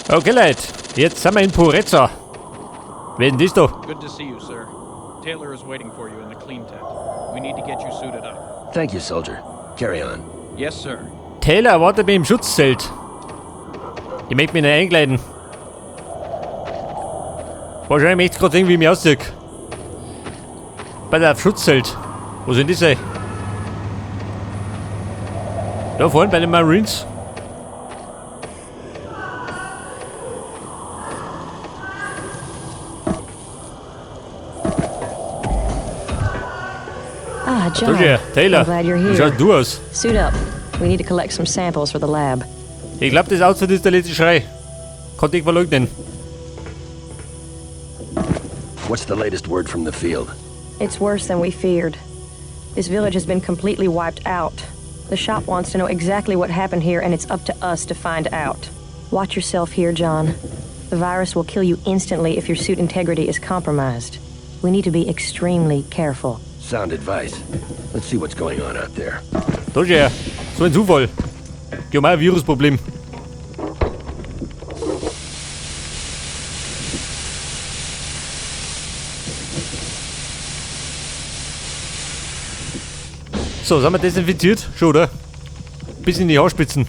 Okay, Leute, jetzt sind wir in Purezza. Wer ist denn das da? Good to see you, sir. Taylor is waiting for you in the clean tent. We need to get you suited up. Thank you, soldier. Carry on. Yes, sir. Taylor erwartet mich im Schutzzelt. Ich möchte mich nicht einkleiden. Wahrscheinlich möchte ich gerade sehen, wie ich mich ausziehe. Bei der Schutzzelt. Wo sind die sein? Da vorne bei den Marines. Ah, John. Roger, Taylor. I'm glad you're Wie here. schaut du aus? Suit up. We need to collect some samples for the lab. Ich glaube, das Outfit ist der letzte Schrei. Konnte ich verleugnen. What's the latest word from the field? It's worse than we feared. This village has been completely wiped out. The shop wants to know exactly what happened here, and it's up to us to find out. Watch yourself here, John. The virus will kill you instantly if your suit integrity is compromised. We need to be extremely careful. Sound advice. Let's see what's going on out there. Roger, so ein Zufall. Die haben auch ein Virusproblem. So, sind wir desinfiziert? Schon, oder? Bis in die Haarspitzen.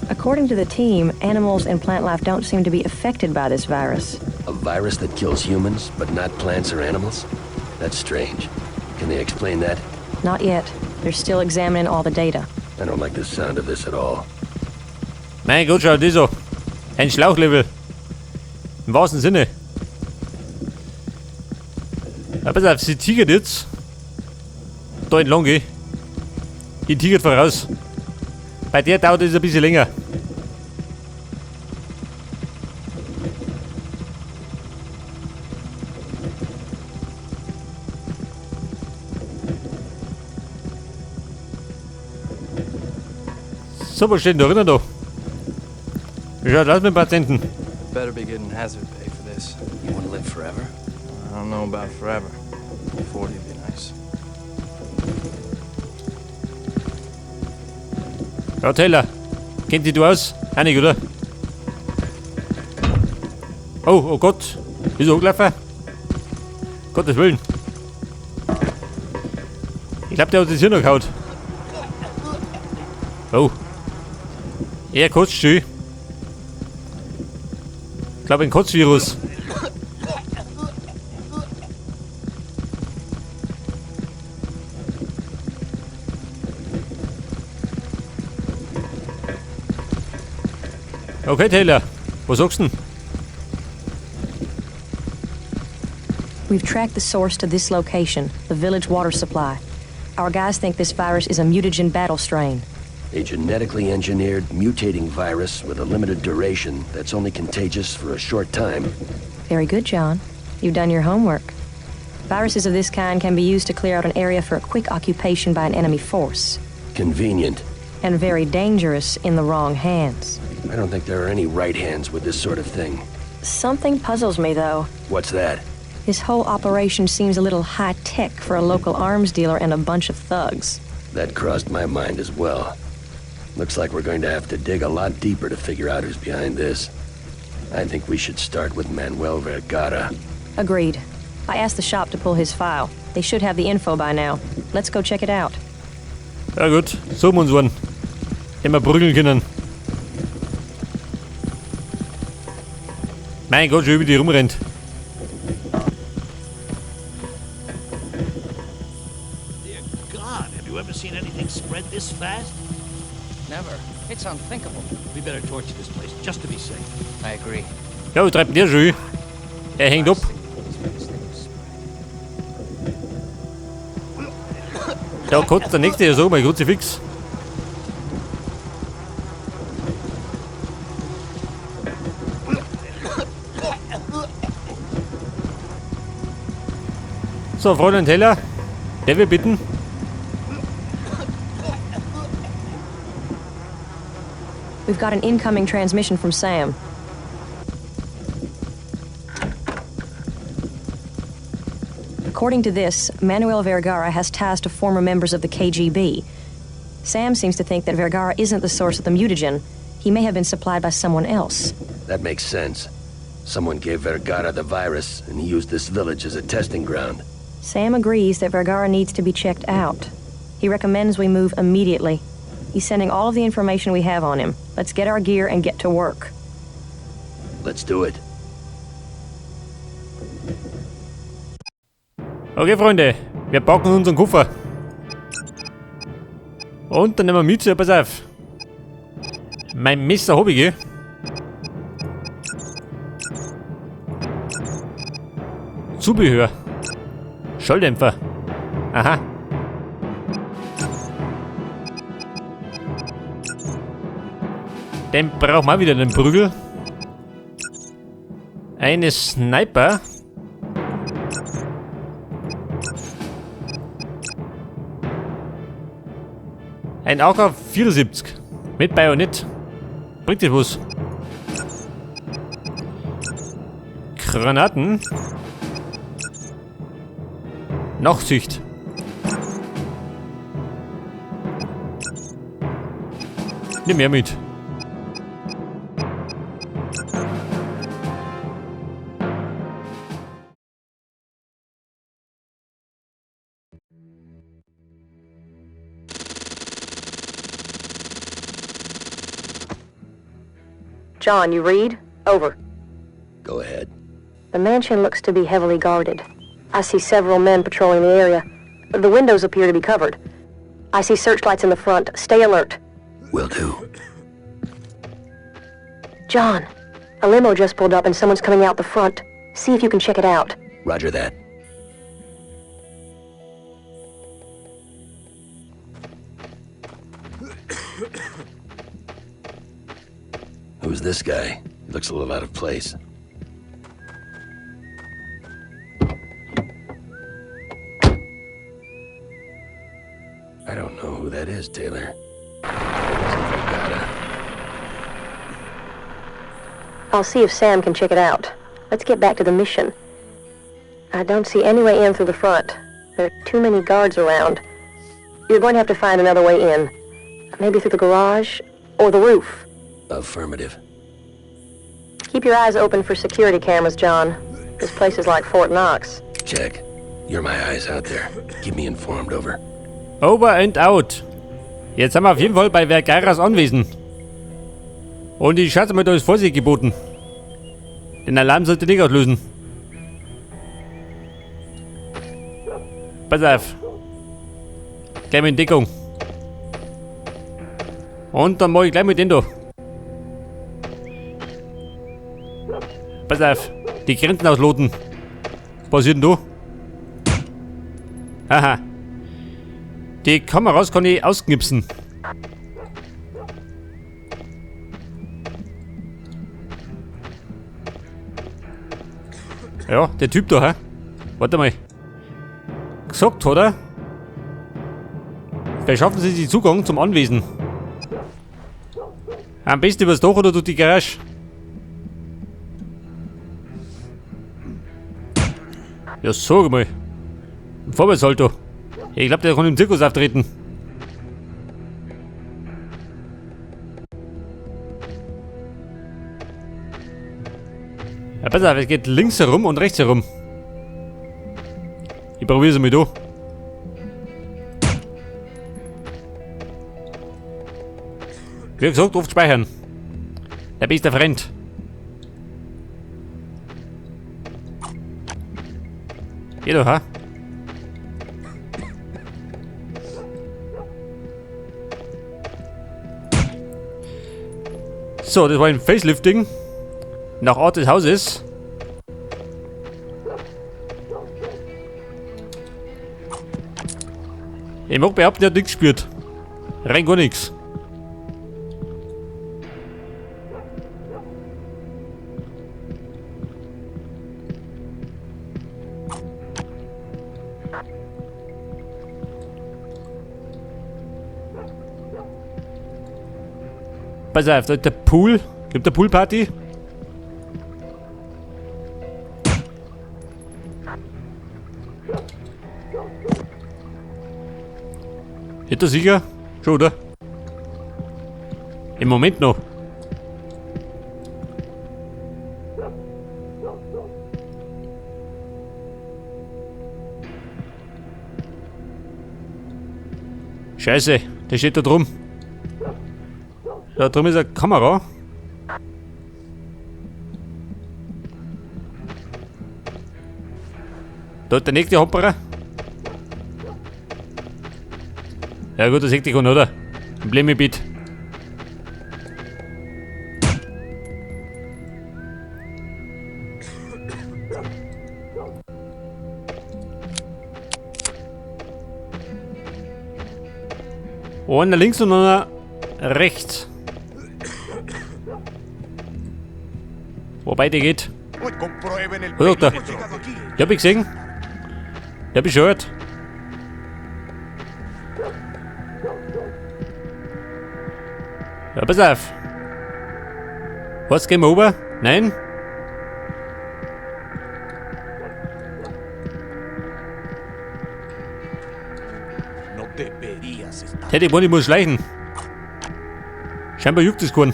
According to the team, animals and plant life don't seem to be affected by this virus. A virus that kills humans, but not plants or animals? That's strange. Can they explain that? Not yet. They're still examining all the data. I don't like the sound of this at all. Mein Gott, schau das an. Ein Schlauchlevel. Im wahrsten Sinne. Ja, pass auf, sie tigert jetzt. Da entlang geh. Die tigert voraus. Bei der dauert es ein bisschen länger. So, was steht denn da drinnen da? Wie schaut aus mit dem Patienten? Better be getting hazard pay for this. You want to live forever? I don't know about forever. 40 would be nice. Ja, Taylor. Kennt dich du aus? Einig, oder? Oh, oh Gott. Ist er angelaufen? Gottes Willen. Ich glaube, der hat das hier noch gehauen. Oh. Er kotzt schön. Ich glaube, ein Kotzvirus. Okay, Taylor. Was sagst du denn? We've tracked the source to this location, the village water supply. Our guys think this virus is a mutagen battle strain. A genetically engineered, mutating virus with a limited duration that's only contagious for a short time. Very good, John. You've done your homework. Viruses of this kind can be used to clear out an area for a quick occupation by an enemy force, Convenient. and very dangerous in the wrong hands. I don't think there are any right hands with this sort of thing. Something puzzles me, though. What's that? This whole operation seems a little high tech for a local arms dealer and a bunch of thugs. That crossed my mind as well. Looks like we're going to have to dig a lot deeper to figure out who's behind this. I think we should start with Manuel Vergara. Agreed. I asked the shop to pull his file. They should have the info by now. Let's go check it out. Ja gut, suchen wir uns einen, den wir prügeln können. Mein Gott, schon über die rumrennt. Dear God, have you ever seen anything spread this fast? Never. It's unthinkable. We better torch this place just to be safe. I agree. Ja, wo treibt denn der schon hin? Er hängt ab. Last thing we need is for this thing to spread. Da kotzt der nächste ja so, mein Kruzifix. So, Fräulein Teller, der wir bitten. We've got an incoming transmission from Sam. According to this, Manuel Vergara has ties to former members of the KGB. Sam seems to think that Vergara isn't the source of the mutagen. He may have been supplied by someone else. That makes sense. Someone gave Vergara the virus, and he used this village as a testing ground. Sam agrees that Vergara needs to be checked out. He recommends we move immediately. He's sending all of the information we have on him. Let's get our gear and get to work. Let's do it. Okay, Freunde, wir packen unseren Koffer. Und dann nehmen wir mit, ja, pass auf. Mein Messer hab ich, gell? Zubehör. Schalldämpfer. Aha. Den brauchen wir wieder, den Prügel. Eine Sniper. Ein AK-74 mit Bajonett. Bringt das was? Granaten. Nachtsicht. Nimm mehr mit. John, you read? Over. Go ahead. The mansion looks to be heavily guarded. I see several men patrolling the area. The windows appear to be covered. I see searchlights in the front. Stay alert. Will do. John, a limo just pulled up and someone's coming out the front. See if you can check it out. Roger that. Who's this guy? He looks a little out of place. I don't know who that is, Taylor. Is it Vergara? I'll see if Sam can check it out. Let's get back to the mission. I don't see any way in through the front. There are too many guards around. You're going to have to find another way in. Maybe through the garage or the roof. Affirmative. Keep your eyes open for security cameras, John. This place is like Fort Knox. Check. You're my eyes out there. Keep me informed, over. Over and out. Jetzt sind wir auf jeden Fall bei Vergaras Anwesen. Und ich schätze mal, da ist Vorsicht geboten. Den Alarm sollte nicht auslösen. Pass auf. Gleich mal in Deckung. Und dann mach ich gleich mit den da. Pass auf. Die Grenzen ausloten. Was passiert denn da? Aha. Die Kameras kann ich ausknipsen. Ja, der Typ da, hä? Warte mal. Gesagt, oder? Verschaffen Sie sich Zugang zum Anwesen. Am besten übers Dach oder durch die Garage. Ja, sag mal. Ein Vorwärtssalto. Ich glaub, der kann im Zirkus auftreten. Ja, pass auf, es geht links herum und rechts herum. Ich probier's mal da. Wie gesagt, oft speichern. Der beste Freund. Geh doch, ha? So, das war ein Facelifting. Nach Art des Hauses. Ich mag behaupten, er hat nichts gespürt. Rein gar nichts. Pass auf, da ist der Pool. Gibt der Poolparty? Nicht da sicher? Schon, oder? Im Moment noch. Scheiße, der steht da drum. Da drum ist eine Kamera. Da der nächste Hopperer. Ja gut, das sieht dich an, oder? Ein Blemmibeat. Einer links und einer rechts. Wobei der geht. Oh, da. Die hab ich gesehen. Die hab ich schon gehört. Ja, pass auf. Was, gehen wir rüber? Nein? Teddy Bonnie muss schleichen. Scheinbar juckt es keinen.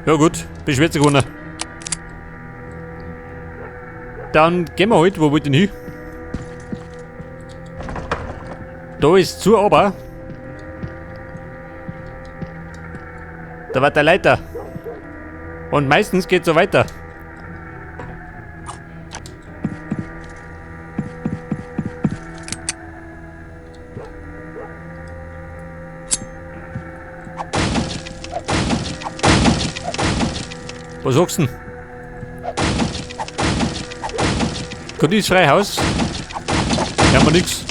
Ja gut, beschwert sich keiner. Dann gehen wir halt, wo wollt ihr denn hin? Da ist zu, aber da war der Leiter. Und meistens geht's so weiter. Was sagst du denn? Kommt ins Freihaus? Hören wir nix.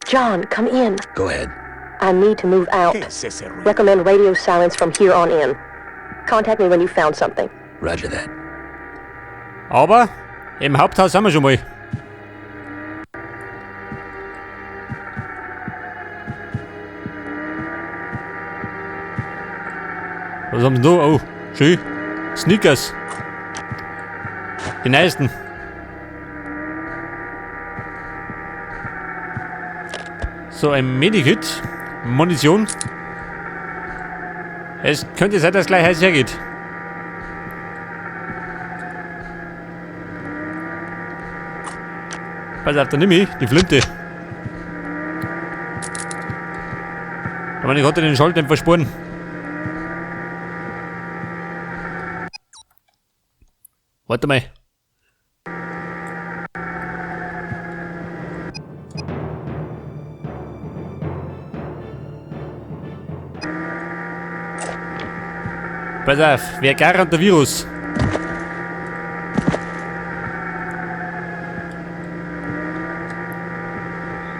John, come in. Go ahead. I need to move out. Recommend radio silence from here on in. Contact me when you found something. Roger that. Aber im Haupthaus sind wir schon mal. Was haben sie da? Oh, schön. Sneakers. Die neuesten. So, ein Medikit. Munition. Es könnte sein, dass es gleich heiß hergeht. Pass auf, da nimm ich die Flinte. Aber ich konnte den Schalldämpfer sparen. Warte mal. Pass auf, wer gar der Virus?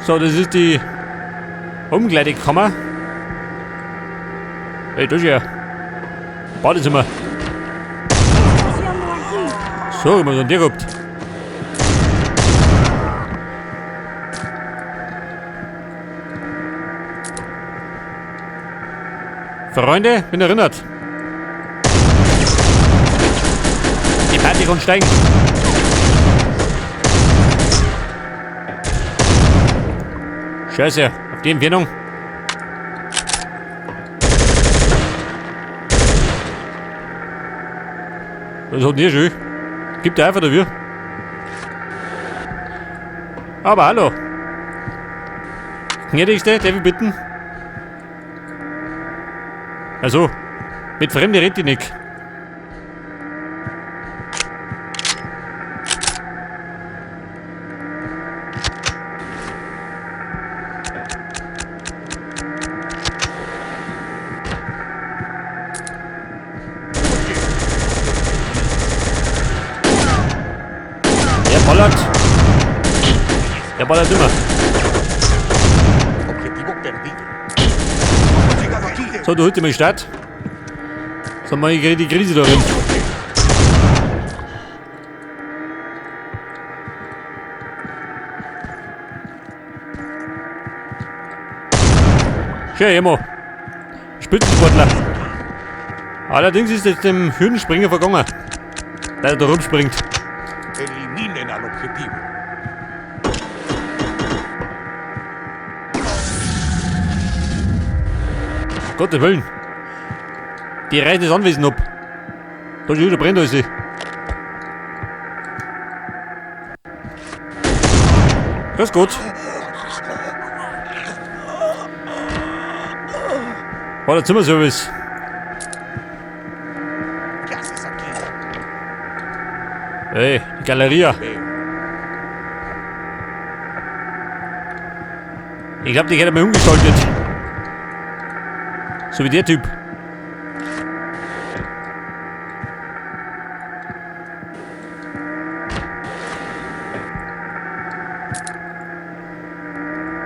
So, das ist die Umkleidekammer. Ey, das ist ja Badezimmer. So, immer so ein Tier gehabt. Freunde, bin erinnert. Die Party kann steigen. Scheiße, auf die Entfernung. Das hat nie schön. Gibt er einfach dafür. Aber hallo. Gnädigste, darf ich bitten? Also, mit Fremde redet ich nicht. Der ballert. Der ballert immer. So, du holst dir mal Start. So, mal ich die Krise da drin. Schön, immer. Spitzensportler. Allerdings ist jetzt dem Hürdenspringer vergangen. Der da rumspringt. Eliminen al objetivo. Um Gottes Willen. Die reißen das Anwesen ab. Da schon wieder brennt alles. Grüß Gott. War der Zimmerservice. Ey, die Galeria. Ich glaub, die hätte mal umgestaltet. So wie der Typ.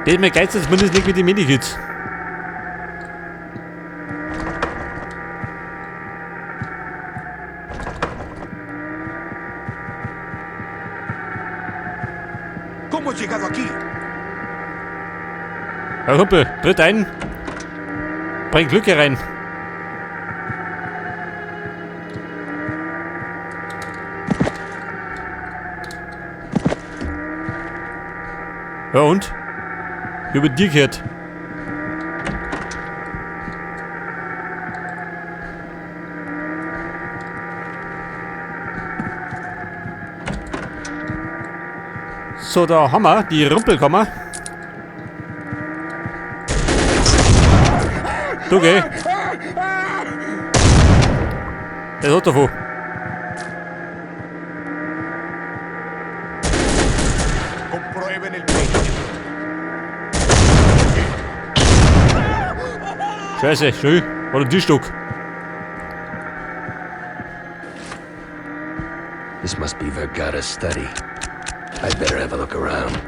Der ist mir geistert zumindest nicht mit den Medikits. ¿Cómo he llegado aquí? Herr Kumpel, tritt ein. Bring Glück hier rein. Ja und? Über dir gehört. So, da haben wir die Rumpelkammer. Du geh. Der hat davon. Comprueben el perímetro. Scheiße, schön. War der Tischstock. This must be Vergara's study. I'd better have a look around.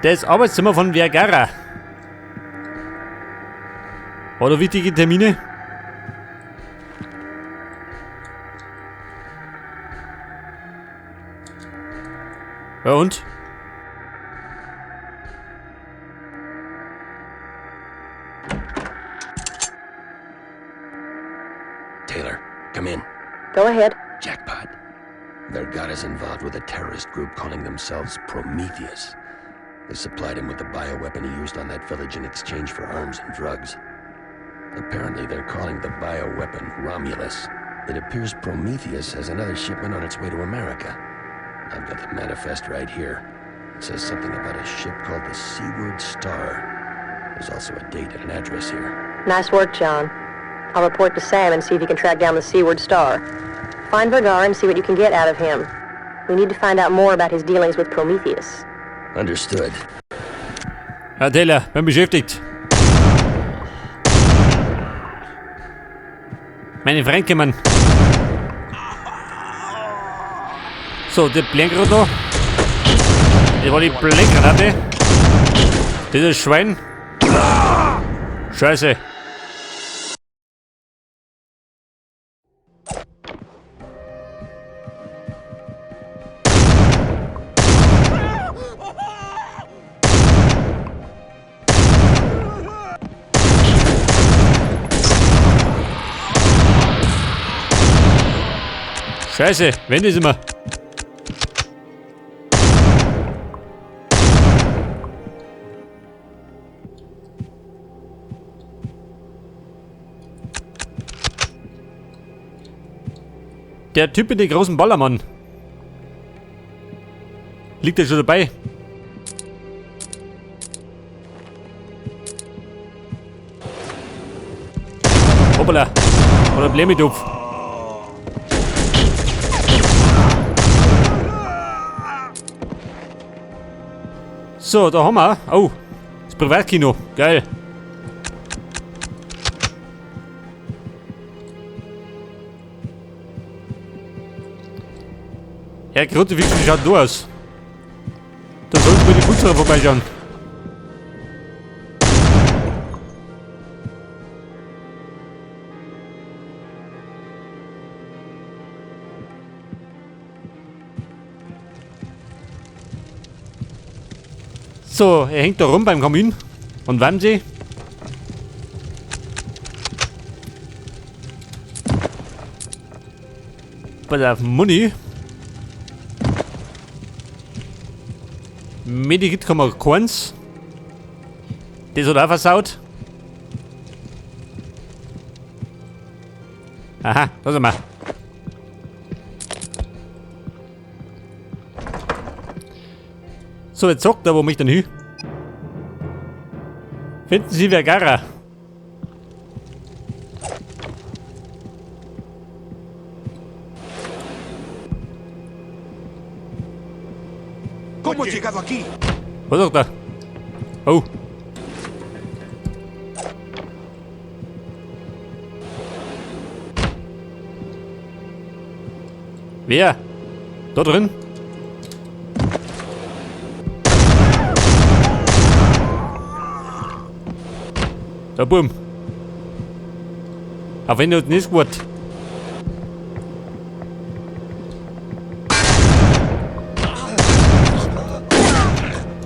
Das Arbeitszimmer von Vergara. War da wichtige Termine? Ja und? Taylor, come in. Go ahead. Jackpot. Vergara's involved with a terrorist group calling themselves Prometheus. They supplied him with the bioweapon he used on that village in exchange for arms and drugs. Apparently, they're calling the bioweapon Romulus. It appears Prometheus has another shipment on its way to America. I've got the manifest right here. It says something about a ship called the Seaward Star. There's also a date and an address here. Nice work, John. I'll report to Sam and see if he can track down the Seaward Star. Find Vergara and see what you can get out of him. We need to find out more about his dealings with Prometheus. Understood. Herr Taylor, bin beschäftigt. Meine Freunde kommen. So, der Blenker da. Das war die Blenkgranate. Dieses Schwein. Scheiße. Scheiße, wenn ist immer. Der Typ mit dem großen Ballermann. Liegt der schon dabei? Hoppala. Oder Blämitopf. So, da haben wir. Oh, das Privatkino. Geil. Ja, Kruzifix, wie schaut du aus? Da sollten wir die Putzerer vorbeischauen. So, er hängt da rum beim Kamin. Und Wamsi? Pass auf, Muni. Medikit kann man keins. Das hat auch versaut. Aha, da sind wir. So, jetzt sagt er, wo mich denn hin? Finden Sie Vergara. ¿Cómo he llegado aquí? Was sagt er? Oh. Wer? Da drin? Da bumm. Auch wenn du nicht gut.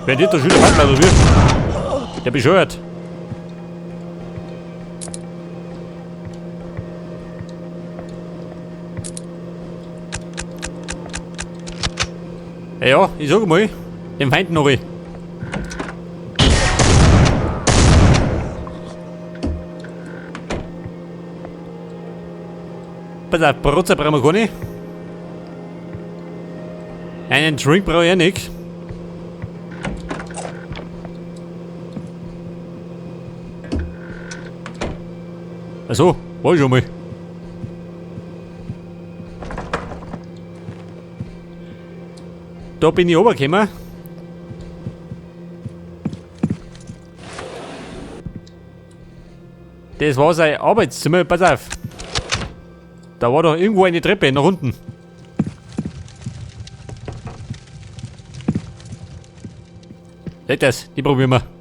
Wenn dir der Schüler Butler oder wie? Der bescheuert. Ja, ich sag mal, den Feind noch. Pass auf, Brotzer brauchen wir gar nicht. Einen Drink brauche ich auch nicht. Achso, war ich schon mal. Da bin ich runtergekommen. Das war sein Arbeitszimmer, pass auf. Da war doch irgendwo eine Treppe nach unten. Seht das, die probieren wir.